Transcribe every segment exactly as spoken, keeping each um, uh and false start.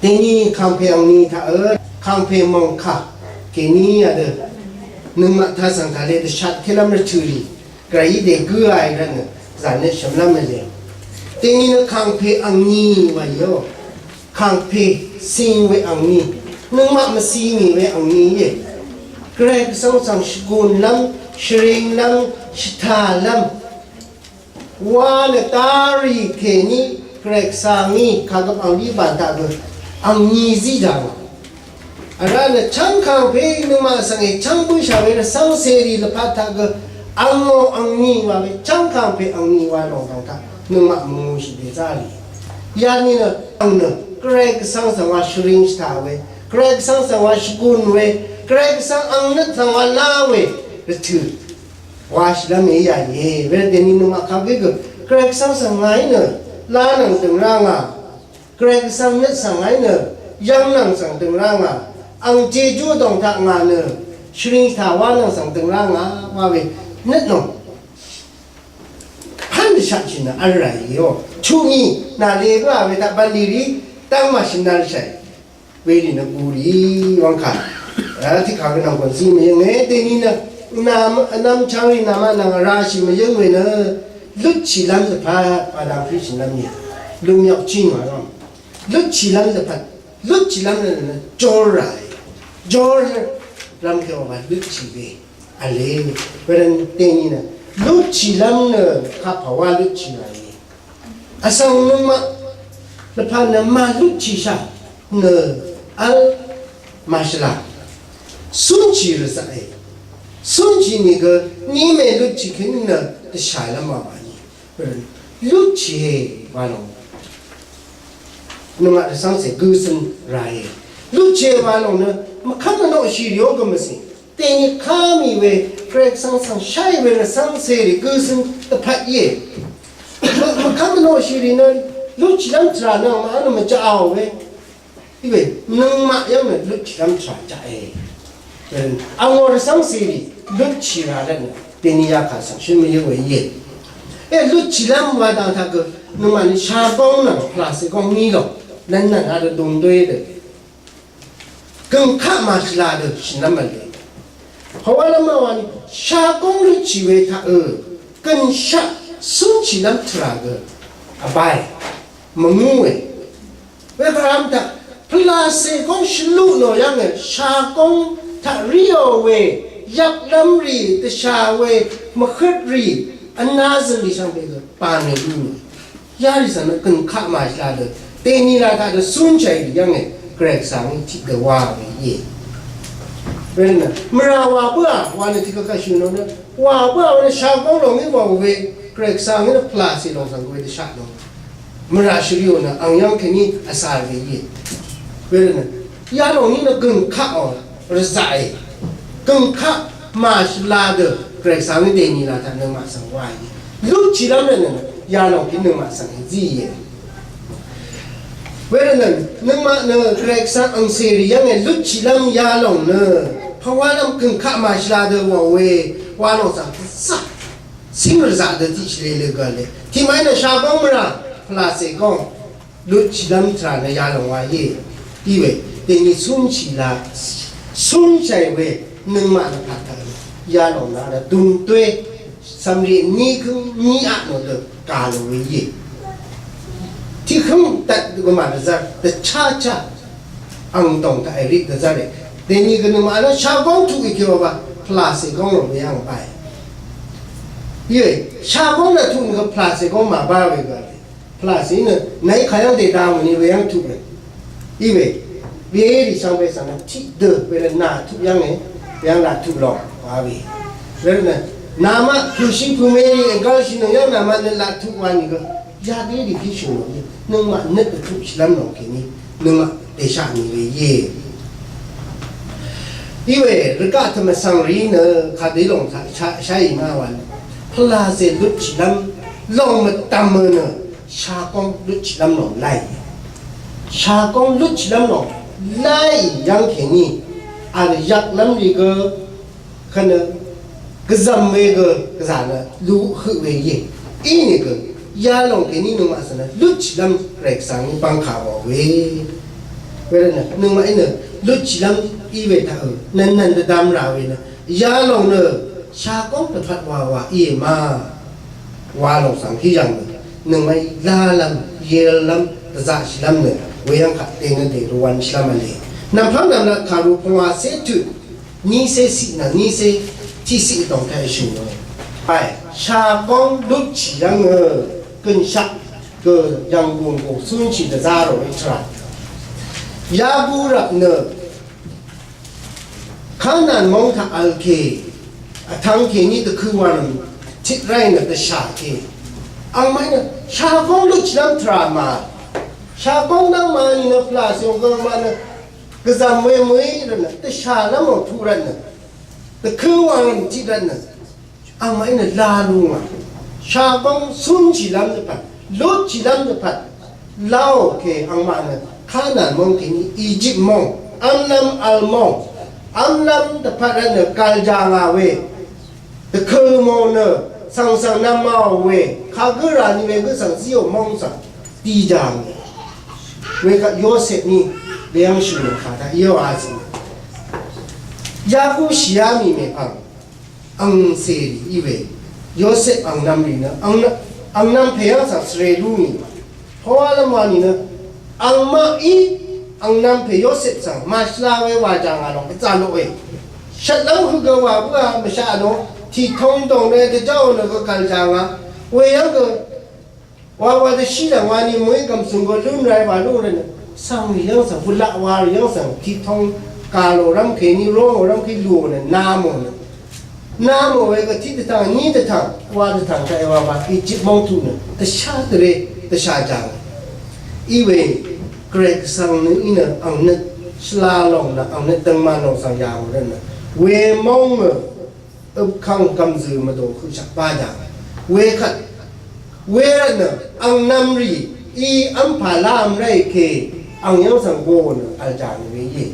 Deni kangpe angni taq, e, kangpe mongka keni adø nøngmaq tasang tale dvshat kelam rvturi grai de gø ai ran nø zane shemlam le. Deni nø kangpe angni wa yo. Kangpe sing we angni. Nøngmaq mvsing we angni ye. Grai Gvsvng sang shvgunlam, shvringlam, shvtalam. Wa nø tari keni Gvray Gvsvng í kagvp angli bv̀n taq gø angni zí dv̀ng. Vrá nø chv́ng kangpè nøngmaq svng è chv́ng bǿshà we rvcv́ng cèrì lvpat taq gø angò angni wa we chv́ng kangpè angni wa lòng dv̀ng taq nøngmaq mvngūshì dèzá rì. Yadø nø ang nø Gvray Gvsvng svng wa shvring shvtaq we, Gvray Gvsvng svng wa shvgùn we, Gvray Gvsvng ang nøt svng wa lá we rvtø̀. Washìlv́m èí yà íe. Wedø dèni nøngmaq kagǿ gø Gvray Gvsvng svng ngàí nø lá nvng dø̀ng rá ngà. Gvray Gvsvng nøt svng ngàí nø yv́ng nvng svng dø̀ng rá ngà. Ang jejú dòng taq ngà nø shvring tà wá nvng svng dø̀ng rá ngà. Wa we nøt nò. Pán dvshatshì nø vl ràìò. Chuqni nà le bǿà we taq bv̀nlì rì dv́ng màshø̀n nvl shàì. Werì nø gurì wvng kà. Tiq kà gø nvng gùn zí mvyǿnge dèni nø nvm chvngrì nvmaq nvng vrashì mvyǿng we nø lutshìlv́m dvpvt padang pv́nshìlv́m íe. Lumyok ching wa rv́m. Lutshìlv́m dvpvt. Lutshìlv́m nø nø jor ràe. Jor rv́m kèwa lutshì we. Vle. Wervn dèni nø lutshìlv́m nø kapà wa lutshì ràe. Vsvng nøngmaq lvpat nø màlutshìshà nø vl màshvla. Cúnshì rvzaqe. Cúnshì nìgø ni mèlutshì kèní nø dvshàlv́m wa wani. Lutshìe wa lòng. Nøngmaq dvcv́ngcè gø cøn ràe. Lutshìe wa lòng nø mvkv́m vnoqshì rì ó gø mvcè. Dèni ká mì we Gvray Gvsvng svng sháì we rvcv́ngcè rì gø cøn dvpvt íe. Mvkv́m vnoqshì rì nø lutshìlv́m tvrà nø màvl nø mvjaqò we. Íwe nøngmaq yv́ng nø lutshìlv́m tvrà jaqe. Angò rvcv́ngcè rì lutshì rà rvt nø dèni yakà svng shøn mvyǿ we íe. E lutshìlv́m wa dang taq gø nøngmaq nø shagóng nvng pvlàcè góng ní lòng. Nvn nvn a dø dungdóy dø. Gø̀ngkaq màshvla dø shìnv́m v̄le. Pàwálv́m màwani shagóng lutshì we taq ø gø̀nshaq cúnshìlv́m tvrà gø vbáe mvngú we. Wekvram taq pvlàcè góng shvluq nò yv́nge shagóng taq ríò we yvklv́m rì dvshà we mvhøt rì vnazø̀m rì shvngbe gø bàne lú nò. Yarì svng nø gø̀ngkaq màshvla dø dèni la taq dø cúnshàì rì yv́nge Gvray Gvsvng í tiq dø wa we íe. Wervtnø mvrà wà bǿà wa nø tiq gø kàshø̀ nò nø wà bǿà wa nø shagóng lòng í wà we Gvray Gvsvng í nø pvlàcè lòng svng gø we dvshaq nò. Mvrà shvriò nø ang yv́ng kèní vsvr we íe. Wervtnø yalòng í nø gø̀ngkaqò rvzaqe. Gø̀ngkaq màshvla dø Gvray Gvsvng í dèni la taq nøngmaq svng wa íe. Lutshìlv́m rvtnø yalòng kèní nøngmaq svng zíe. Wervtnø nøngmaq nø Gvray Gvsvng angcèrì yv́nge lutshìlv́m yalòng nø pvwálv́m gø̀ngkaq màshvla dø wà we walòng svng dvzaq. Cíng rvzaq dø tiq shvlē lø gø le. Tiq màí nø shagóng mvrà pvlàcè góng. Lutshìlv́m tvrà nø yalòng wa íe. Íwe dèni cúnshì la cúnshàì we nøngmaq nø pàtaq yalòng na dvdung dwe cv̀mrì ní gǿng ní aq nò dø gà lò we íe. Tiq hǿng dvt gø màdvzv́r dvcháchá ang dòng taq èrit dvzv́re. Dèni gø nøngmaq nø shagóng tuq ìkèwà ba pvlàcè góng lò we yv́ng bae. Íwe shagóng nø tuq nø gø pvlàcè góng màbá we gø. Pvlàcè nø nàí kàyv́ng dèdà mø̀ni we yv́ng tuq we. Íwe werì shvngbe svng nø tiqdø we nø nà tuq yv́nge, we yv́ng nà tuq lòng wa we. Werì nø namaq pø̀shi pø̀meri ègvlshi nø yv́ng namaq nø laq tuq wa nìgø. Yadø rì kí shø̀n lòng nøngmaq nøt dvtuq shvlv́m lòng kèní nøngmaq dèshaq nì we íe. Iwe rvgaq tvmvsvng rì nø kadø lòng taq sha, shaì ma wa nø pvlàcè lutshìlv́m lòng mvdv̀m nø shagóng lutshìlv́m lòng láì. Shagóng lutshìlv́m lòng láì yv́ng kèní vl yvklv́m rì gø Kvnø gvzv̀m we gø gvzà nø luq høq we íe. Inìgø yalòng kèní nøngmaq svng nø lutshìlv́m Gvray Gvsvng í bv́ngkà wàò we. Wervtnø nøngmaq í nø lutshìlv́m í we taq nønnvn dvdvm rà we nø yalòng nø shagóng dvpvt wa wa íe ma. Walòng svng hí yv̀ng nø nøngmaq í lalv́m yelv́m dvzaqshìlv́m nø weyv́ng kaq dènø dè rvwv̄nshìlv́m v̄le. Nv̀mpv́ng nv̀mlat kàru pungwàcé tut nícé siq nvng nícé tiqsiq dòng taq èshø̀ nò. Ai, shagóng lutshìlv́m nø gø̀nshaq gø yv̀nggùnggù cúnshì dvzá rò í tvrà. Yabu rvp nø Kanan móng taq vl kè vtvng kèní dvkø̄ wàrv̀m tiq ráì nø dvshà kè. Angmaqí nø shagóng lutshìlv́m tvrà mà. Shagóng dv́ngma nìnø pvlà sèò gø angmaq nø gvzv̀m we mø̀í rvtnø dvshàlv́m ò tuq rvtnø dvkø̄ wàrv̀m tiq rvtnø Angmaqí nø la lú ngà. Shagóng cúnshìlv́m dvpvt, lutshìlv́m dvpvt láò kè angmaq nø Kanan móng kèní Egypt móng, v́mlv́m vl móng, v́mlv́m dvpvt rvtnø gv̀l jà ngà we. Dvkø̄ mò nø svng svng nv̄m màò we, kagǿ rà ni we gǿ svng zíò móng svng dì jà ngà. Wekvt Yosep ní beyv́ngshì nø kà taq íò a zì. Yaku shìá mì mèpvng Ang cèrì í we Yosep angnv̄m rì nø angnv̄m pè yv́ng svng svre lú nì. Howalv́m wa nìnø angmaqí angnv̄m pè Yosep svng màshvla we wà jà ngà lòng gvzà loqe. Shvtlv́m høgø wà bǿà mvshaq nò tìtong dòng nø dvjáò nø gvgv̀l jà ngà. Weyv́ng gø Wa wa dvshí dv̀ng wa ni mø̀í gv̀msùng gø lún ra wa lú rvnø. Svng rì yv́ng svng, bulaq wa rì yv́ng svng, tiqtong kà lò rv́m kèní, ró mò rv́m kí lùò nø, na mò nø. Na mò we gø tiq dvtvng, ní dvtvng, wa dvtvng kaq wa wa, Egypt móng tuq nø, dvshá dvré, dvshá jàng. Iwe, Gvray Gvsvng nø í nø, ang nø, shvla lòng nø, ang nø, dvngman lòng svng yà ngò rvnø. We móng nø, Øpkvng gv̀mzø̀ mvdò høqshaq bá jàng. Wekvt. Wervtnø, angnv̄m rì, í v́mpà lá v̄m ráì ke, ang yv́ng svng go nø, vl jàng we íe.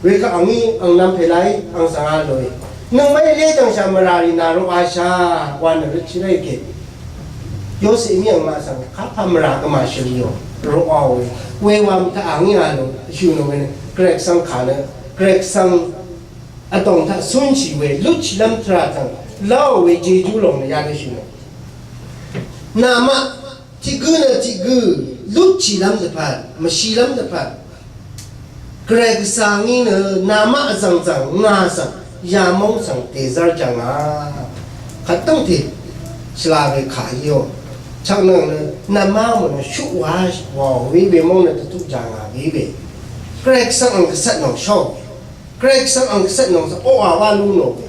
Wekvt angí, angnv̄m pè láí, ang svng a lòe. Nøngmaqí lé jv̀ngshà mvrà rì nà roqashà, wa nø røtshì ráì ke. Yosep mí angmaq svng, kapà mvrà gvmà shø̀n yò, roqaò we. Wewam taq angí a lò, shø̀n nò we nø, Gvray Gvsvng kà nø, Gvray Gvsvng Vdòng taq cúnshì we lutshìlv́m tvrà taq láò we jejú lòng nø yadø shì nø. Namaq tiq gǿ nø tiq gǿ lutshìlv́m dvpvt, mvshìlv́m dvpvt. Gvray Gvsvng í nø namaq vzv̀ngzv̀ng ngà svng yamóng svng dèzv́r jv̀ngà. Kvt dv́ngte shvla we kà íò. Chvknøng nø namaq mò nø shuq wa wàò we we móng nø dvtuq jv̀ngà we we. Gvray Gvsvng ang gvcvt nò shó. Gvray Gvsvng ang gvcvt nò svng oqà wá lú nò we.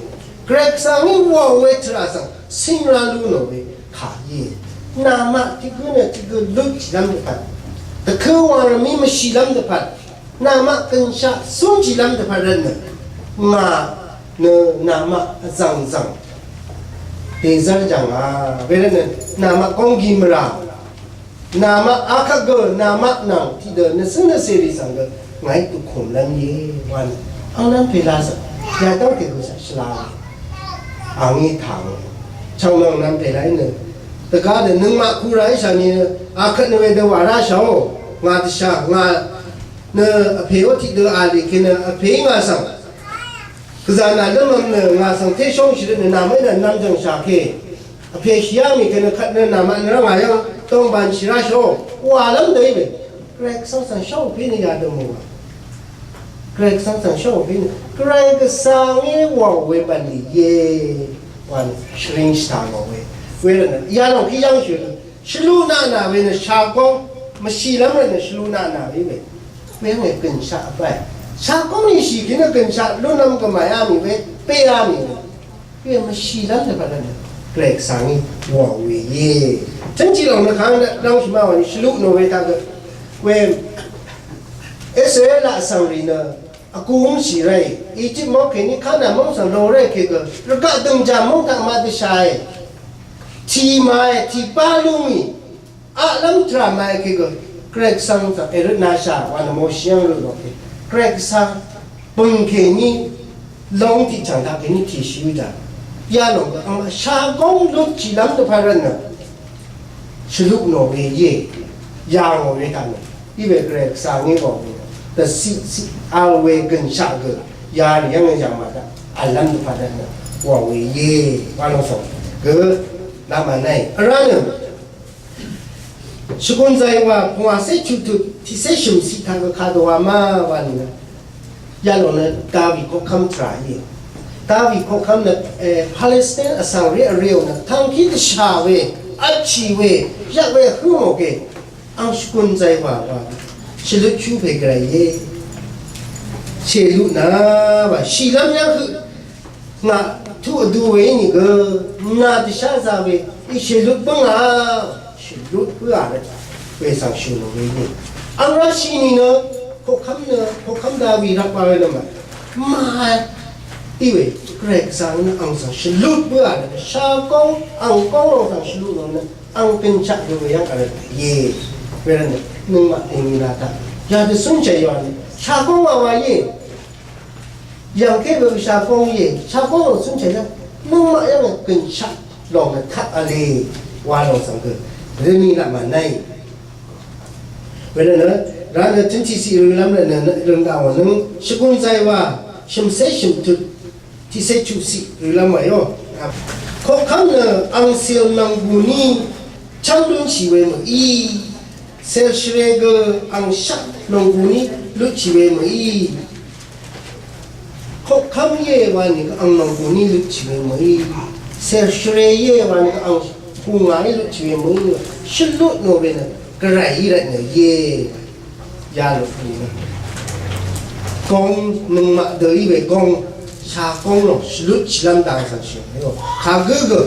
Gvray Gvsvng í wàò we tvrà svng cíng rá lú nò we kà íe. Namaq tiq gǿ nø tiq gǿ lutshìlv́m dvpvt. Dvkø̄ wàrv̀m í mvshìlv́m dvpvt. Namaq gønshaq cúnshìlv́m dvpvt rvtnø. Ngà nø namaq vzv̀ngzv̀ng. Dèzv́r jv̀ngà. Wervtnø namaq góng gi mvrà. Namaq akvt gø namaq nvng tiqdø nø cǿn nø cèrì svng gø ngàí dvkùm lv́m íe wa nø. Ang nv́m pèla svng yadv́ngte gø svng shvla we. Angí tà we. Chv̀ng nvng nv́m pèla í nø. Dvgá dø nøngmaq kura í shà ni nø akvt nø wedø wà ráshàò. Ngà dvshà ngà nø vpè ó tiqdø a lì kènø vpè í ngà svng. Gvzà nà lǿmv̄m nø ngà svng té shóngshì røt nø nà mv́í nà nv̄m jv̀ngshà kè. Vpè shìá mì kènø kvt nø namaq nø rv́ngà yv́ng dóngban shì ráshò. Wàlv́m dø í we. Gvray Gvsvng svng shóngpí nø yadø mò wa. Gvray Gvsvng svng shóngpí nø. Gvray Gvsvng í wàò we bv̀nlì ye. Wà nø shvring shvtà ngò we. Wervtnø yalòng kí yv́ngshì rø. Shvluq naq nà we nø shagóng. Mvshìlv́m rvt nø shvluq naq nà we we. Weyv́ng è gø̀nshaq vbáì. Shagóng nìshì kì nø gø̀nshaq lúnv́m gvmàí á mì we, pé á mì we. Weyv́ng mvshìlv́m dvpvt rvt nø Gvray Gvsvng í wà we íe. Tø̀n tiq lòng nø kang dv́ngshì má wà nì shvluq nò we taq gø. We Israel laq svng rì nø vgū mvshì ráì. Egypt móng kèní Kanan móng svng lo ráì kègø. Rvgaq dø̀ngjàm móng taq ma dvshàì. Tì màì, tì bá lú mì. Aqlv́m tvrà màì kègø, Gvray Gvsvng svng èrøtnashà wa nø Moshi yv́ng rø lòkè. Gvray Gvsvng bø̀ng kèní, long tiqchv̀ng taq kèní tìshì í dà. Yalòng gø, ang shagóng lutshìlv́m dvpvt rvtnø. Shvluq nò we íe, yà ngò we taq nø. Iwe Gvray Gvsvng í ngò we. Dvciq ciq vl we gø̀nshaq gø yarì yv́ng yv̀ng màdaq vlv́m dvpvt dvt nø wà we íe. Wa lòng svng gø naq mànai vrá nø shvgùn zàì wà pungwàcé chuqtut tiqcé shø̀mciq taq gø kadø wa má wa nìnø yalòng nø Dawi koqkv́m tvrà íe. Dawi koqkv́m nø Palestine vsvng ré vré ò nø tvngkí dvshà we vtshì we yvk we vhǿ mò ke ang shvgùn zàì wà wa shvlutshú pè gvray íe. Shèlut nà wa shìlv́m yv́ng høq ngà tuq vdu we í nìgø nà dvshá zà we í shèlut bǿngà shvlut bǿà rvt we svng shø̀n we íe. Ang rá shì nìnø koqkv́m nø koqkv́m Dawi rvp wa we nø mà mà í we Gvray Gvsvng nø ang svng shvlut bǿà rvt shagóng ang góng ang svng shvlut nò nø ang gønshaq gø we yv́ng vl rvt íe. Wervt nø nøngmaq tèní rá taq yadø cúnshàì yà nø shagóng wa wa íe. Yv̀ngké bø shagóng íe, shagóng lòng cúnshàì yv́ng nøngmaq yv́ng gønshaq lòng nø taq v̄le wa lòng svng gø røni laq mànai. Wervt nø rá nø tøn tiqciq rølv́m rvt nø røng daq wà nøng shvgùn zàì wà shø̀mcé shø̀mtut tiqcé chuqciq rølv́m wà yò. Koqkv́m nø ang cìl nònggù ní chv́ng lúnshì we mø̀í. Cèl shvre gø ang shaq nònggù ní lutshì we mø̀í. Koqkv́m íe wa nìgø ang nònggù ní lutshì we mø̀í. Cèl shvre íe wa nìgø ang kù ngà í lutshì we mø̀í. Shvlut nò we nø Gvray í rvt nø íe. Yalòng nìnø góng nøngmaq dø í we góng shagóng lòng shvlut shvlv́m dang svng shø̀n we kagǿ gø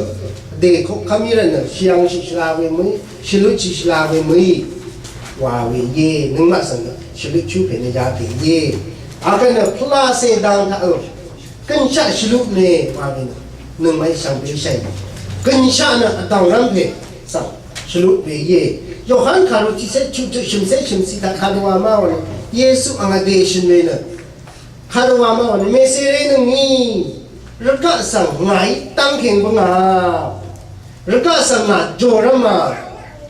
dè koqkv́m í rvt nø shvyv̄ngshì shvla we mø̀í shvlutshì shvla we mø̀í wa we íe. Nøngmaq svng nø shvlutshú pè nø ya pè íe. Akvt nø pvlacè dang taq ø gønshaq shvlut ne wa we nø nøngmaqí shvngbe shàì gønshaq nø vdv̀ngrv́m pè svng shvlut we íe. Yohan kàru tiqcé chuqtut shø̀mcé shø̀mciq taq kadø wa má wa nø Yesu ang vdè shø̀n we nø kadø wa má wa nø mèsèré nøngní rvgaq svng ngàí dv́ngkèng bǿngà. Rvgaq svng ngà jòrv́mà.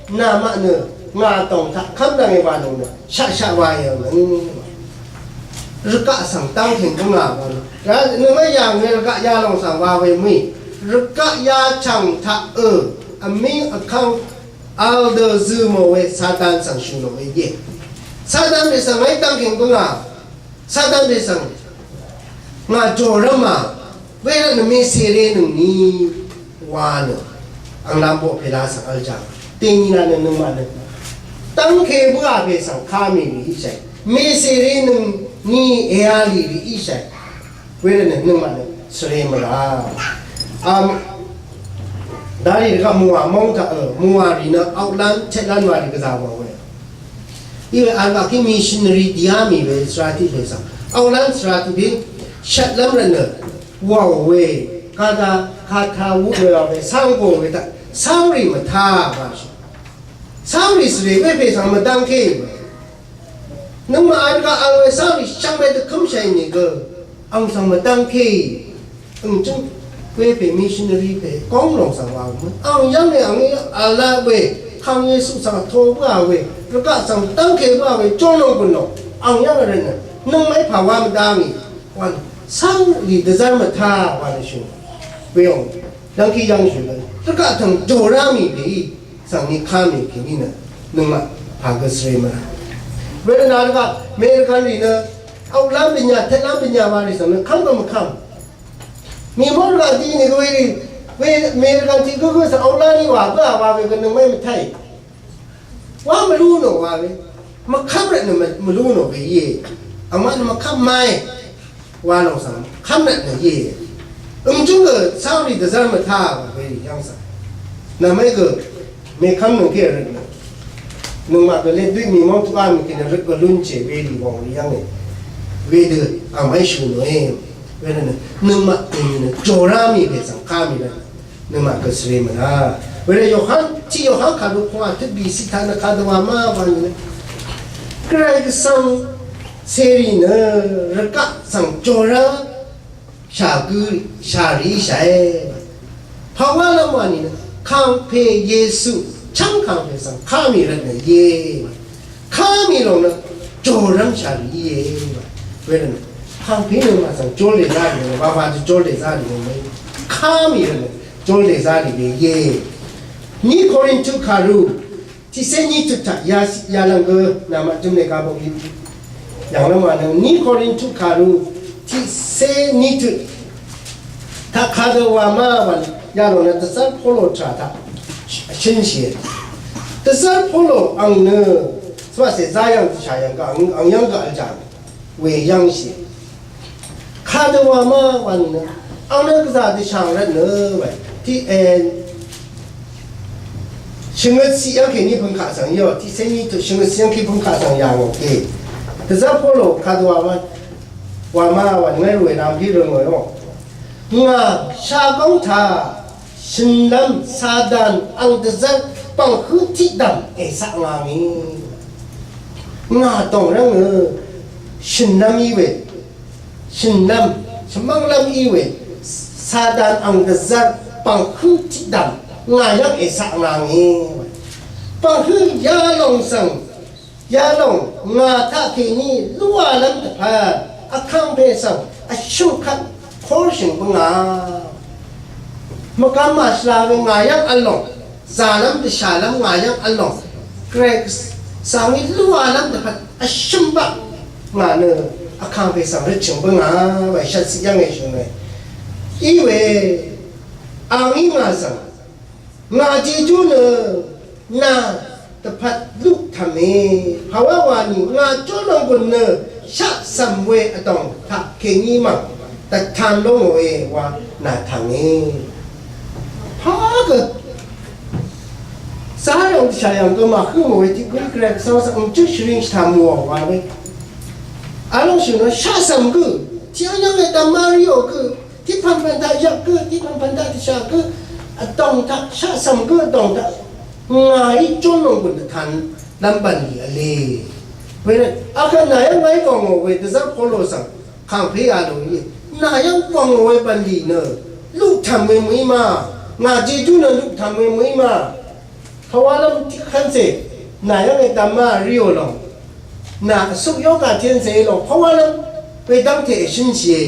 Namaq nø ngà tòng taq kv́m dv̀nge wa nøng nø shaqshaq wa yv̀ng nøng. Rvgaq svng dv́ngkèng bǿngà wa nø. Nøngmè yà ngè rvgaq yalòng svng wa we mø̀í. Rvgaq yachv̀ng taq ø vmíng vkv́ng vl dø zø̀ mò we Satan svng shø̀n nò we íe. Satan we svng ngàí dv́ngkèng bǿngà. Satan we svng ngà jòrv́mà. Wervt nø mèsèré nøngní wa nø ang lamboq pèla svng vl jàng. Tení la nø nøngmaq nø dv́ngke bǿà pè svng ká mì rì íshàì. Mèsèré nøngní èá lì rì íshàì. Wervt nø nøngmaq nø svre mvrà. Am, darì rvgaq mùwà móng taq ø, mùwà rì nø outland, chetland wa rì gvzà wa we. Iwe alwà kí missionary dìá mì we svra tiq pè svng. Outland svra tiq pè shvtlv́m rvt nø wàò we. Kata, kata wut we wa we. Cáng gò we taq. Cáng rì mvtá wa shì. Cáng rì svre we pè svng mvdv́ngké we. Nøngmaq a rvgaq a we cáng rì shvngbe dvkǿmshàì nìgø ang svng mvdv́ngké. Ang jǿng we pè missionary pè góng lòng svng wa mø. Ang yv́ng we ang yv́ng a la we Kang Yesu svng vto bǿà we rvgaq svng dv́ngke bǿà we jóng lòng gùn lòng ang yv́ng rvt nø nøngmaqí pà wa mvdá ngì. Wan cáng rì dvzv́r mvtá wa nø shø̀n. Weyòng dv́ngke yv́ng shø̀n rvgaq tø̀ng jò rá mì pè í. Svng ni ká mì kèní nø nøngmaq pà gø svre mvra. Wervt na rvgaq American rì nø aolán bvnya, tètlán bvnya wa rì svng nø kv́m gø mvkv́m. Mì mó rvgaq di nì gø werì, we American tiq gǿ gǿ svng aolán í wà bǿà wa we gø nøngmaqí mvtáì. Wa mvlú nò wa we. Mvkv́m rvt nø mvlú nò we íe. Angmaq nø mvkv́m maí. Wa lòng svng kv́m rvt nø íe. Ø̀ng jǿng gø cáng rì dvzv́r mvtá wa werì yv́ng svng. Nvmé gø mèkv́m nøng kè røt nø. Nøngmaq gø ledø mì móng tuqá mì kènø røt gø lúnshì werì wòng rì yv́ng e. Wedø angmaqí shø̀ nòe. Wervt nø nøngmaq èmì nø jòrá mì pè svng ká mì rvt nø. Nøngmaq gø svre mvnà. Wervt Yohan, tiq Yohan kàlu pvngwà tøt bìciq taq nø kadø wa má wa nø. Gvray gvsvng cèrì nø rvgaq svng jòrá shà gø shà rì shàe. Pàwá lv́m wà nìnø kàngpè Yesu chv́ng kàngpè svng ká mì rvt nø íe. Ká mì lòng nø Jòrv́m shà rì íe. Wervtnø pàngpè nø màzv̀ng jórlè zá rì nø, wàwà dø jórlè zá rì nø, kà mì rvtnø jórlè zá rì we íe. Ni Korintu kàru tiqcé ni tøt taq ya, yalv̀ng gø namaq jø̀m lè gabok yø. Yv̀nglv́m wa nø ni Korintu kàru tiqcé ni tøt taq kadø wa ma wa yalòng nø dvzv́r Polo tvrà taq shønshìe. Dvzv́r Polo ang nø svmaqcè zá yv̀ng dvshà yv̀ng gø ang, ang yv̀ng gø vl jàng we yv̀ngshìe. Kadø wa ma wa nø ang nø gvzà dvshàng rvtnø we tiq en shvngøt siq yv́ng kèní pø̀ngkaq svng yò, tiqcé ni tø shvngøt siq yv́ng kèní pø̀ngkaq svng yà ngò kè. Dvzv́r Polo kadø wa ma, wa ma wa ngàí rùe lam pí rø ngò yò. Ngà shagóng taq shø̀nlv́m Satan ang dvzv́r pv̀nghǿ tiqdv̀m èsaq ngà ngì. Ngà dòng rv́ngø shø̀nlv́m í we. Shø̀nlv́m, shvmv́nglv́m í we, Satan ang dvzv́r pv̀nghǿ tiqdv̀m ngà yv́ng èsaq ngà ngì. Pv̀nghǿ yalòng svng, yalòng ngà taqkèní lúwàlv́m dvpvt vkangpe svng vshø̀m kvt kórshø̀ng bǿngà. Mvgvm màshvla we ngà yv́ng vlòng, zàlv́m dvshàlv́m ngà yv́ng vlòng. Gvray Gvsvng í lúwàlv́m dvpvt vshø̀m baq ngà nø vkangpe svng røtshø̀ng bǿngà, wa shvt siq yv́ng èshø̀ng we. Í we, a ngí ngà svng, ngà jejú nø nà dvpvt luq tv̀me, pàwá wani ngà jólòng gùn nø shaqcv̀m we vdòng taqkèní mv̀ng dvtan lóngòe wa nà tv̀nge. Pà gø zá yv̀ng dvshà yv̀ng gø màhǿ mò we tiq gǿ Gvray Gvsvng svng jǿ shvring shvtà mùò wa we. Vlòng shø̀n nø shaqcv̀m gø tiq yv́ng yv́ng we dvmá ríò gø tiq pv̀npv̀n taq yvk gø, tiq pv̀npv̀n taq dvshà gø, vdòng taq shaqcv̀m gø, vdòng taq ngàí jólòng gùn dvtan lv́m bv̀nlì v̄le. Wervt akvt nà yv́ng ngàí wv̀ngò we dvzv́r Polo svng kàngpè a lò íe. Nà yv́ng wv̀ngò we bv̀nlì nø luq tv̀m we mø̀í ma. Ngà jejú nø luq tv̀m we mø̀í ma. Pàwálv́m tiq kv́ncè nà yv́ng èdvmá ríò lòng. Nà vsuk yó kà tiqncè lòng pàwálv́m wedv́ngte èshǿnshìe.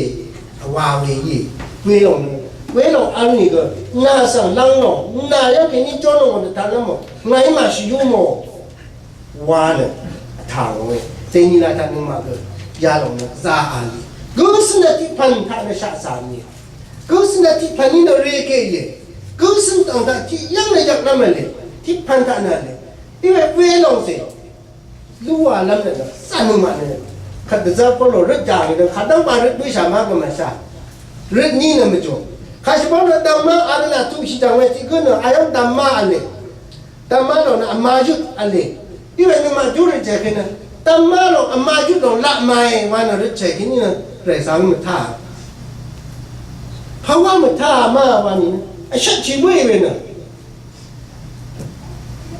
Vwa we íe. Welòng nø, welòng vl nìgø nà svng lv́ng lòng, nà yv́ng kèní jólòng dvtanlv́m mò, ngàí màshvyú mò. Wa nø vtà ngòe. Dèní laq taq nøngmaq gø yalòng nø zá a lì. Gø cǿn nø tiq pv̀n taq nø shaq cà mì. Gø cǿn nø tiq pv̀n í nø reke íe. Gø cǿn tòng taq tiq yv́ng nø yvk lv́m vle. Tiq pv̀n taq nø vle. Iwe welòng cè. Lúwàlv́m nø nø zá nøngmaq nø. Kvt dvzv́r Polo røt jà ngì nø kadv́ng ba røt bǿshà má gø mvsha. Røt ní nø mvjò. Kàshvbóng nø dv̀mmá a nø nà tuqshì jàng we tiq gǿ nø a yv́ng dv̀mmá a lè. Dvmá lòng nø vma yut v̄le. Iwe nøngmaq júrøt jèkø nø dvmá lòng vma yut lòng laq màe wa nø røtchè kèní nø Gvray svng mvtá. Pàwá mvtá ma wa nìnø vshvtshì bǿì we nø.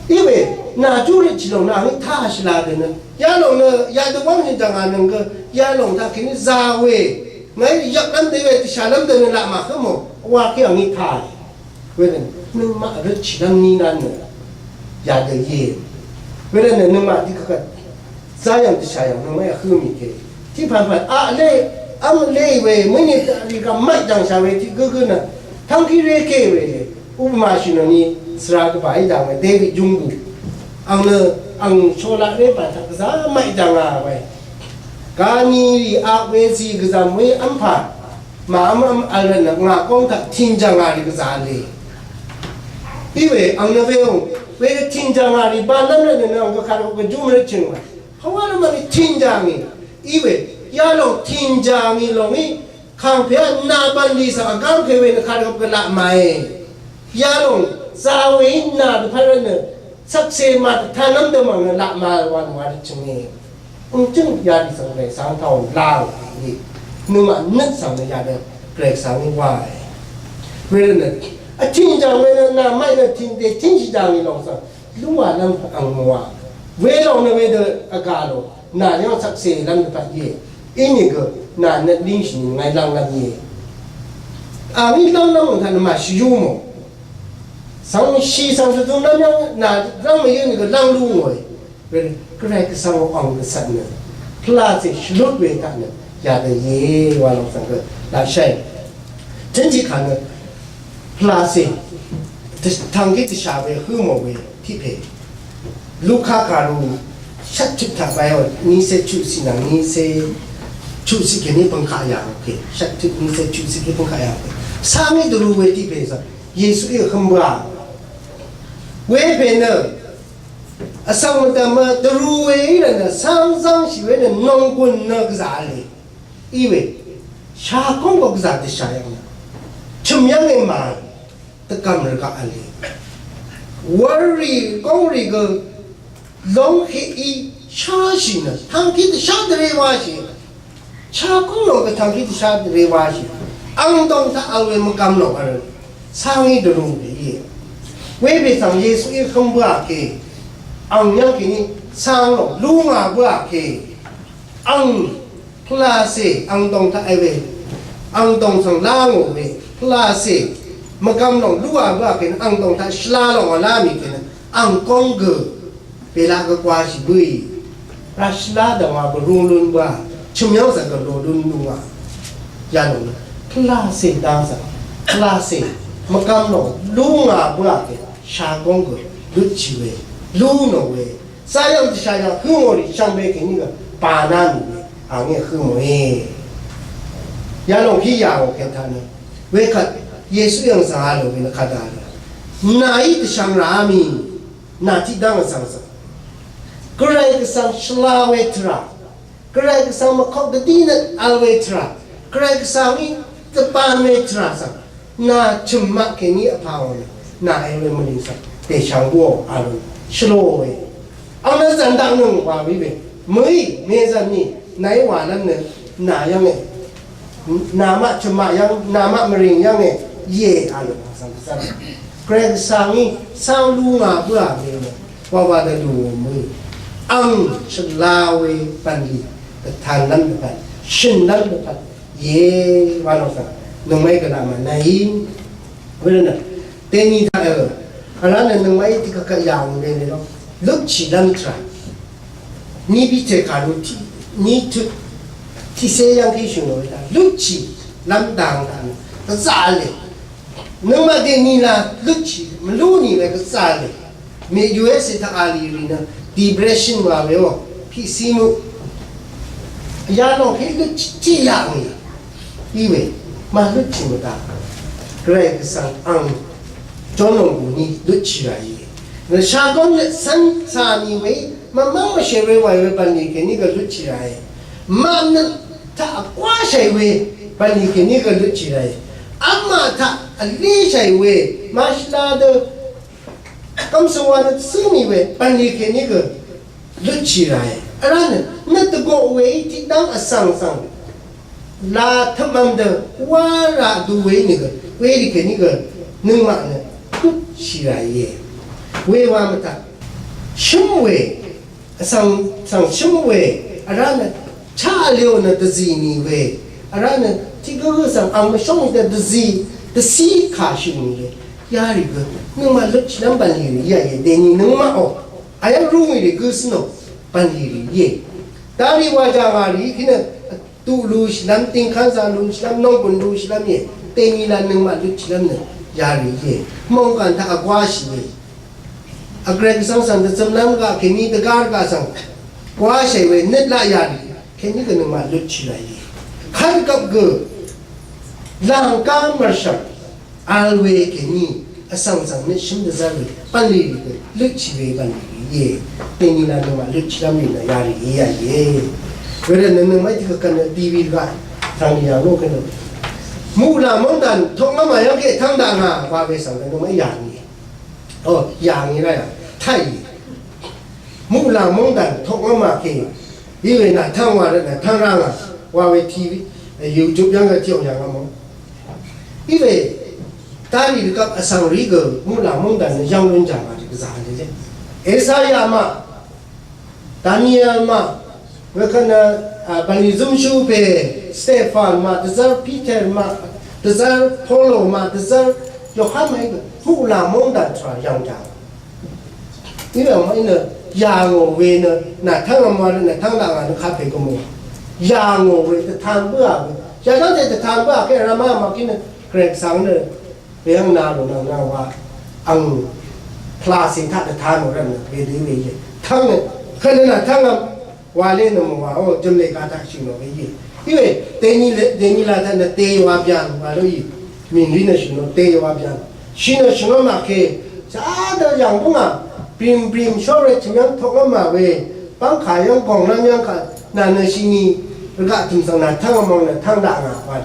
Iwe nà júrøtshì lòng nø angí tá shvla dø nø. Yalòng nø yadø wv́ng jø̀n jv̀ngà nøng gø yalòng taq kèní za we. Ngàí yvklv́m dø we dvshàlv́m dø nø laq màhǿ mò. Wa kí angí tá. Wervtnø nøngmaq røtshìlv́m ní nán nø yadø íe. Wervtnø nøngmaq dikvkvt záyv̀ng dvshàyv̀ng nøngmaq yà hǿ mì ke. Tiqpv̀npv̀n aqlé v́m lé we mø̀í ni taq rì gv̀m mv́y jv̀ngshà we tiq gǿgǿ nø tv́ngkí ré ké we le. Upmà shì nø ni svra gvbà í jàng we David Junggu. Ang nø ang sholaq ré bv̀n taq gvzá mv́y jv̀ngà we. Gani rì aq we zì gvzv̀m we v́mpà. Màv́m v́m vl rvtnø ngà góng taq tìnjv̀ngà rì gvzà v̄le. Iwe ang nø weò, wedø tìnjv̀ngà rì bv̄nlv́m rvtnø nø ang gø kàrvp gø júm rvtchø̀ng wa. Hawá rvmvt ni tìnjv̀ngì. Iwe yalòng tìnjv̀ngì lòng í kàngpè á nà bv̀nlì svng vgáng pè we nø kàrvp gø laq màe. Yalòng za we í nà dvpvt rvtnø shvkse màdvtanlv́m dø mv̀ng nø laq màe wa nø wa rvtchø̀nge. Ùngjǿng yadø svng Gvray svng tàò làng í. Nøngmaq nøt svng nø yadø Gvray svng í wàì. Wervtnø vtìn jàng we nø nà mv́y nø tìndè tìnshì jàng í lòng svng lúwàlv́m ang mvwà. Welòng nø wedø vgà lò nà yv́ng shvkse lv́m dvpvt íe. Inìgø nà nøt língshì nìngàí lv́nglv́m íe. Àngí lv́nglv́m taq nø màshvyú mò. Svng shì svng dvdvm lv́m yv́ng nà lv́ng mvyǿ nìgø lv́ng lú ngòe. Wervt Gvray Gvsvng ang gvsvt nø Pvlacè shvlut we taq nø yadø ye wa lòng svng gø laqshaì. Tønji kà nø pvlacè tvngkí tvsha we hø mò we tiq pè. Luka kàru shvt tøt taq bai wa niqcé chuqciq nvng niqcé chuqciq kèní pvngkaq yà oke. Shvt tøt niqcé chuqciq kèní pvngkaq yà oke. Cv́ngí dvrū we tiq pè svng Yesuí vhø̄m bǿà. Wepè nø vsvng mvdv̀m dvrū we í rvt nø cáng zv́ngshì we nø nònggùn nø gvzà v̄le. Í we shagóng gø gvzà dvshà yv̀ng nø chø̀m yv́ng e mà dvgv̀m rvgaq v̄le. Wurrì góngrì gø lóngheq í sháshì nø tangkí dvshá dvré wáshì. Shagóng lòng gø tangkí dvshá dvré wáshì. Ang dòng taq vl we mvgvm lòng vl cáng í dvrū we íe. Wepè svng Yesuí vhø̄m bǿà ke. Ang yv́ng kèní cáng lòng lú ngà bǿà ke. Ang pvlacè ang dòng taq e we. Ang dòng svng lá ngò we. Pvlacè mvgvm lòng lú ngà bǿà ke nø ang dòng taq shvla lòng vl lá mì ke nø ang góng gø Pèlaq gø gwashì bǿì. Rashvlá dv̀ngwa bvrung lún bǿà. Chø̀myv́ng zv̀ng gø lò lún lúngà. Yalòng nø pvlacè dang svng pvlacè mvgvm nò lúngà bǿà kè shagóng gø lutshì we. Lú nò we. Zayv̀ng dvshà yv̀ng hǿngò rì shvngbe kèní gø bàná nì we. Àngé hǿngòe. Yalòng hí yàò kètaq nø. Wekvt Yesu yv̀ng zv̀ng a lò we nø kadà lò. Nàí dvshvng ràá mì. Nà tiqdv́ng vsvng svng Gvray Gvsvng shvla we tvrà, Gvray Gvsvng mvkok dvdí nøt vl we tvrà, Gvray Gvsvng í dvbàn we tvrà svng nà chø̀m maq kèní vpà ò nø nà e we mvlì svng dèshvng bǿò a lò shvlō we. Ang nø zv̀n daknøng wa wí we mø̀í mezv̀n ni nàí wàlv́m nø nà yv́ng e. Namaq chø̀mmaq yv́ng, namaq mvrìng yv́nge, íe, a lò, svng, svng. Gvray Gvsvng í, svng lú ngà bǿà we nø, wa wa dvlù mø̀í. Ang shvla we bv̀nlì, dvtan lv́m dvpvt, shø̀n lv́m dvpvt, íe, wa lò svng. Nøngmaqí gvlaq mànàí, we nø, dèní taq, e, vrá nø nøngmaqí tiqkvt yà ò we nø lò, lutchì lv́m tvrà. Ni Piter kàru tiq, ni tut, tiqcé yv́ng kí shø̀n lò we taq, lutchì, lv́m dang taq nø, gvzà lè. Nøngmaq dèní la lutchì, mvlú nì we gvzà lè. Mè U S A taq a lì rì nø, depression wa we o, piqsí muq. Yalòng kí lutchì, tiq yaq ngì. Iwe, màlutchì mvdaq. Gvray Gvsvng ang, jón lòng gùní lutchì ràì. Nø shagóng nø cv́n cà nì we, mvmv́ng mvshè we wàì we bv̀nlì kèní gø lutchì ràì. Mvmnøt taq vgwáshàì we bv̀nlì kèní gø lutchì ràì. Vmà taq vléshàì we, màshvla dø Kv́msøng wa nø tsǿ mì we bv̀nlì kèní gø lutchì ràe. Vrá nø nøt dvgoq we í tiqdv́ng vsvng svng la tøpmvm dø wá raq du we í nø gø werì kèní gø nøngmaq nø lutchì ràe. We wa mvtaq shǿm we vsvng svng shǿm we vrá nø chá vlé ò nø dvzì nì we vrá nø tiq gǿ gǿ svng ang mvshóng nì dvzì dvcí kà shø̀n nì we yarì gø nøngmaq lutchì lv́m bv̀nlì rì yà íe dèní nøngmaq ò. Ayv́ng rú ngì rì gǿ svnò bv̀nlì rì íe. Darì wa jà ngà rì kí nø tuq lushì lv́m, tingkán za lushì lv́m, nongbø̀n lushì lv́m íe. Dèní la nøngmaq lutchì lv́m nø yarì íe. Mòngkàn taq vgwáshì we. Vgrek svng svng dvzøm lv́m gaq kèní dvgár gaq svng gwáshì we nøt laq yarì kèní gø nøngmaq lutchì ràì íe. Kvt gvp gø làngká mv̀rshv̀m vl we kèní vsvng svng nøt shǿm dvzv́r we bv̀nlì rì gø lutchì we bv̀nlì rì íe. Dèní la nøngmaq lutchì lv́m rì nø yarì íe yà íe. Wervt nø nøngmaq í tiq gvkvt nø T V gaq tv̀ng nì yà ngó kvt nø muqlàng móngdàn tokngv́m màyv́ng kè tv́ng daq ngà wa we svng nø nøngmaq í yà ngì. O, yà ngì rá yà. Taq í. Muqlàng móngdàn tokngv́m màkè. Í we nà tv́ng wa rvt nø tv́ng rá ngà. Wa we T V, YouTube yv́ng gø tiq ò yà ngà mò. Í we, darì rvgvp vsvng rì gø muqlàng móngdàn nø yv́ng lún jà ngà rì gvzà rì lé. Esaya maq, Daniel maq, wekvt nø, a, bv̀nlì zǿmshú pè, Stephan maq, dvzv́r Peter maq, dvzv́r Polo maq, dvzv́r Yohan maq í gø muqlàng móngdàn tvrà yv̀ng jà. Í we maq í nø Yà ngò we nø, nà tv́ng vmwa nø, nà tv́ng laq ngà nø kapè gø mò. Yà ngò we, dvtan bǿà we. Yà dv́ngte dvtan bǿà ke rvmá màkí nø, Gvray Gvsvng nø, we yv́ng nà lò nvng nà wa, ang, pvlacè taq dvtan mò rvt nø, we dø we íe. Tv́ng nø, kvt nø nà tv́ng vm, wa lé nø mò wa, o, jø̀m lè ka taq shø̀n nò we íe. Íwe, dèní lè, dèní la taq nø, dèyò wa byan, wa ló íe. Mìn rí nø shø̀n nò, dèyò wa byan. Shì nø shø̀n nò màkè, Shadø yv̀ng bǿngà, bìm bìm shóre tø̀m yv́ng tokngv́m mà we, bv́ngkà yv́ng gònglv́m yv́ng kà, nà nø shini, rvgaq tø̀m svng nà tv́ng vmvng nà tv́ng daq ngà wa.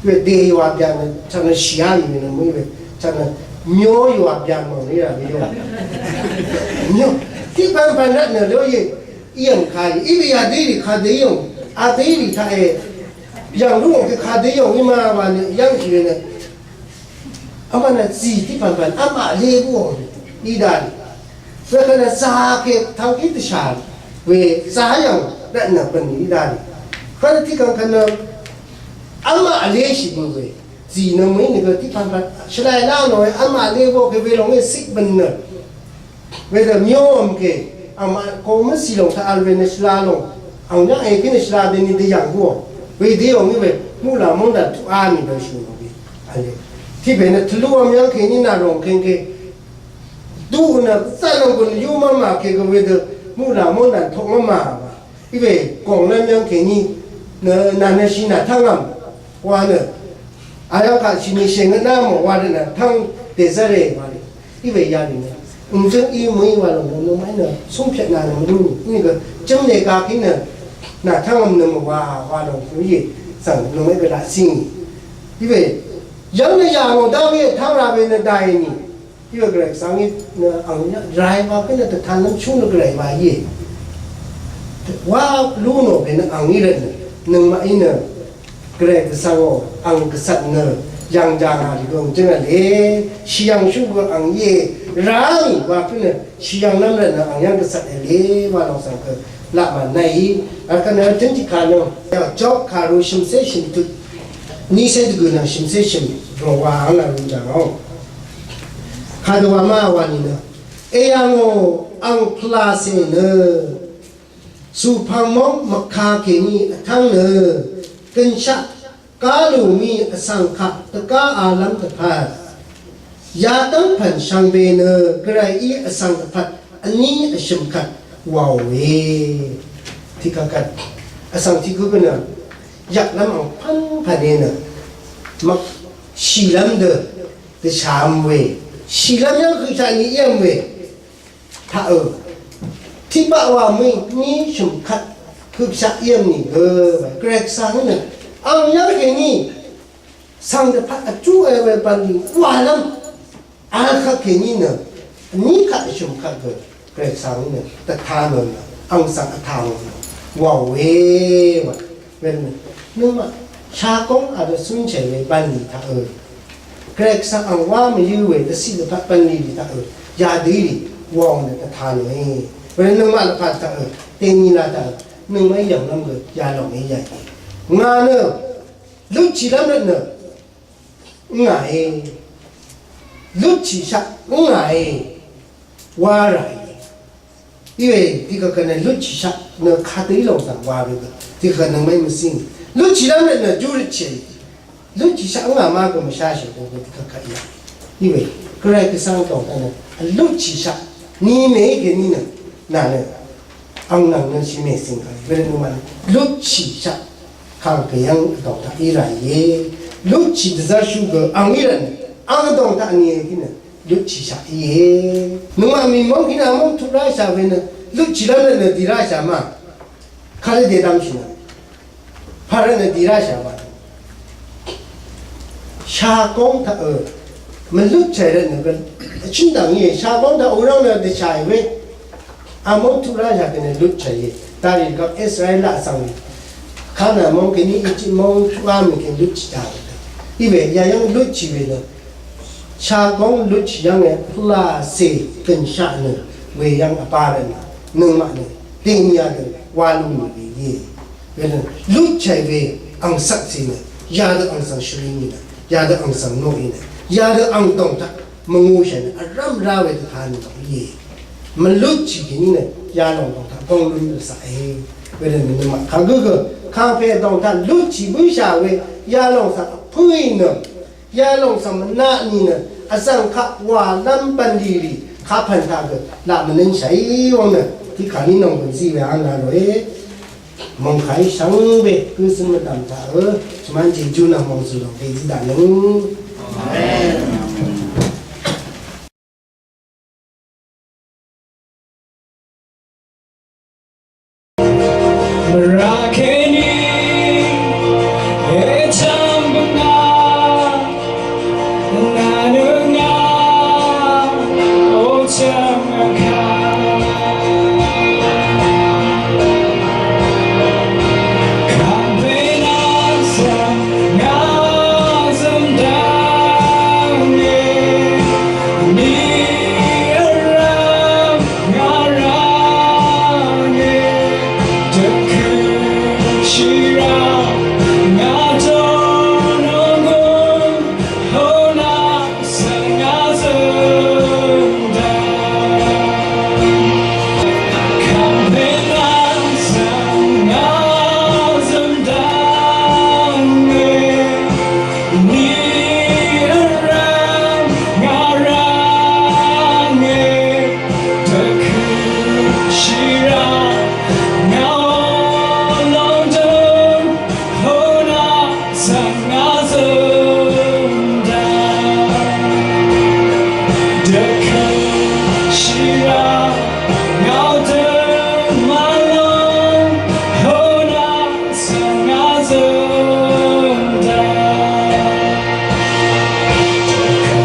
We dèí wa byan nø, chv̀ng nø shìá nì nø mø̀í we, chv̀ng nø myó yò wa byan mv̀ng rì rà we yò. Myó, tiq pv̀npv̀n rvt nø ló ye, í yv̀ng kà ye, í we yà dèí rì kà dèí yòng, a dèí rì taq e, yv̀ng lú ngò kè kà dèí yòng í ma wa nø, yv́ng kì we nø, Vmvt nø zì tiq pv̀npv̀n vmaqlé bǿò í dá rì. Wekvt nø zàke tvngkí dvshà we zà yv̀ng rvtnø bø̀n í dá rì. Kvt nø tiq kv̀ngkvt nø vmaqlé shì bø̀ we zì nø mø̀í nø gø tiq pv̀npv̀n shvlai lá nò we vmaqlé bǿò ke we lòng we siq bø̀n nø Wedø myó vm ke, ang màkong mvsì lòng taq vl we nø shvla lòng, ang yv́ng èkí nø shvla deni dvyv̀ng gùò. Wedø ò ngí we, muqlà móngdàn tuq á mì dø shø̀n ò we. Vle. Tiqpè nø tvlú vm yv́ng kèní nà lòng kèng ke. Duq nø, zà lòng gùn yú mv́ng mà ke gø wedø, muqlà móngdàn tuq mv́ng mà wa. Iwe gòng lv́m yv́ng kèní nø, nà nø shì nà tv́ng vm wa nø, ayv́ng kaq shì nì shèngøt nà mò wa rvt nø tv́ng dèzv́re wa rì. Iwe ya rì nø, ǹjǿng í mø̀í wa lòng nø, nø màí nø, súng pyvt nà nø mvdú nì, í nìgø, jǿng nè gakí nø, nà tv́ng vm nø mò wa, wa lòng fø íe, svng nø màí gø laq sí nì. Iwe, yv́ng nø yà ngò dá we, tv́ng ra we nø dàì nì. Iwe Gvray Gvsvng í nø ang yv́ng rai wa kí nø dvtan lv́m shú nø Gvray wa íe. Wa lú nò we nø ang í rvt nø nøngmaq í nø Gvray Gvsvng ò ang gvsvt nø yv̀ng jàngà rì gø jǿng vle. Shì yv̀ng shú gø ang íe. Rá ngì wa kí nø shì yv̀ng lv́m rvt nø ang yv́ng gvsvt vle wa lòng svng gø laq mànnaí. Vkvt nø tǿn tiqkà nø Job kàru shø̀mcé shø̀mtut nícé dvgø̀ nvng shø̀mcé shø̀m rò wa ang laq rú jàngà ò. Kadø wa ma wa nìnø. Eyv̀ngò ang pvlacè nø. Sùpvng móng mvka kèní vtv́ng nø. Gønshaq gálù mì vsvng kaq dvgá alv́m dvpvt. Yadv́ng pv̀n shvngbe nø gvrayí vsvng dvpvt vní vshø̀m kvt wàòe. Tiqkvt kvt. Vsvng tiq gǿ gø nø. Yvklv́m ang pv́npv̀n e nø. Mvk shìlv́m dø. Dvshà vm we, shìlv́m yv́ng høqshaq ni í vm we, taqø, tiqbaq wà mø̀í, ní shø̀m kvt, høqshaq í vm nìgø, Gvray Gvsvng nø, ang yv́ng kèní, svng dvpvt vjú e we bv̀nlì, wàlv́m, vl kvt kèní nø, vní kvt shø̀m kvt gø, Gvray Gvsvng nø dvta mø̀nø, ang svng vta mø̀nø, wàòe wa. Wervtnø, nøngmaq shagóng vdø cúnshàì we bv̀nlì taqø. Gvray Gvsvng ang wá mvyǿ we dvciq dvpvt bv̀nlì rì taqø. Yadø í rì, wàò nø dvta nøe. Wervtnø nøngmaq lvpat taqø. Dèní la taqø. Nøngmaqí yv̀nglv́m gø, yalòng í yàì. Ngà nø, lutchìlv́m rvtnø. Ngàe. Lutchìshaq ngàe. Wa ràe. Iwe, tiqkvt nø lutchìshaq nø kadø í lòng svng wa we gø. Tiqkvt nø mèí mvcíng. Lutchìlv́m nø nø júrøtchì. Lutchìshaq ngà ma gø mvshashì gø tiqkvt ya. Iwe, Gvray Gvsvng dòng taq nø lutchìshaq. Ni mèí kèní nø. Nà nø. Ang nvng nø shì mèsing kà. Wervtnø mvnø. Lutchìshaq. Kàngpè yv́ng vdòng taq í ràìe. Lutchì dvzv́rshú gø ang í rvtnø. Ang vdòng taq nìe kí nø. Lutchìshaq íe. Nøngmaq mì móng kí nø ang móng tuq ráshà we nø. Lutchì rvtnø nø dì ráshà ma. Kàrø dèdvmshì nø. Pà rvtnø dì ráshà ma. Shagóng taq ø. Mvlutchàì rvtnø gø. Vchǿn dv̀ng íe. Shagóng taq ø rvtnø dvshàì we. Among tuq rá yà kèní lutchàì. Darì gvp Israel laq svng. Kana mong kèní Egypt mong tuq á mì kèní lutchì taq. Iwe yayv́ng lutchì we nø. Shagóng lutchì yv́ng e pvlacè gønshaq nø. We yv́ng vbá rvt nø. Nøngmaq nø. Dèní yadø wa lú mì we íe. We nø lutchàì we ang svkcè nø. Yadø ang svng shvring í nø. Yadø ang svng noq í nø. Yadø ang dòng taq. Mvngūshà nø. Vrv́m rá we dvkà nø íe. mvlutshì kèní nø yalòng dòng taq gong lún dvsaqe. Wedø nø nøngmaq kagø gø kàngpè dòng taq lutshì bǿshà we yalòng taq pǿì nø yalòng svng mvnaq ni nø vzv̀ng kaq wàlv́m bv̀nlì rì kapv̀n taq gø laq mvnønshàí wvng nø tiqkàní nònggùn zí we áng na lòe. Mòngkàí shvngbe gǿ zǿng mvdv̀m taq ø shvmán jejú nvng mòngzø̀r lòng we zí daq nøng. Amen.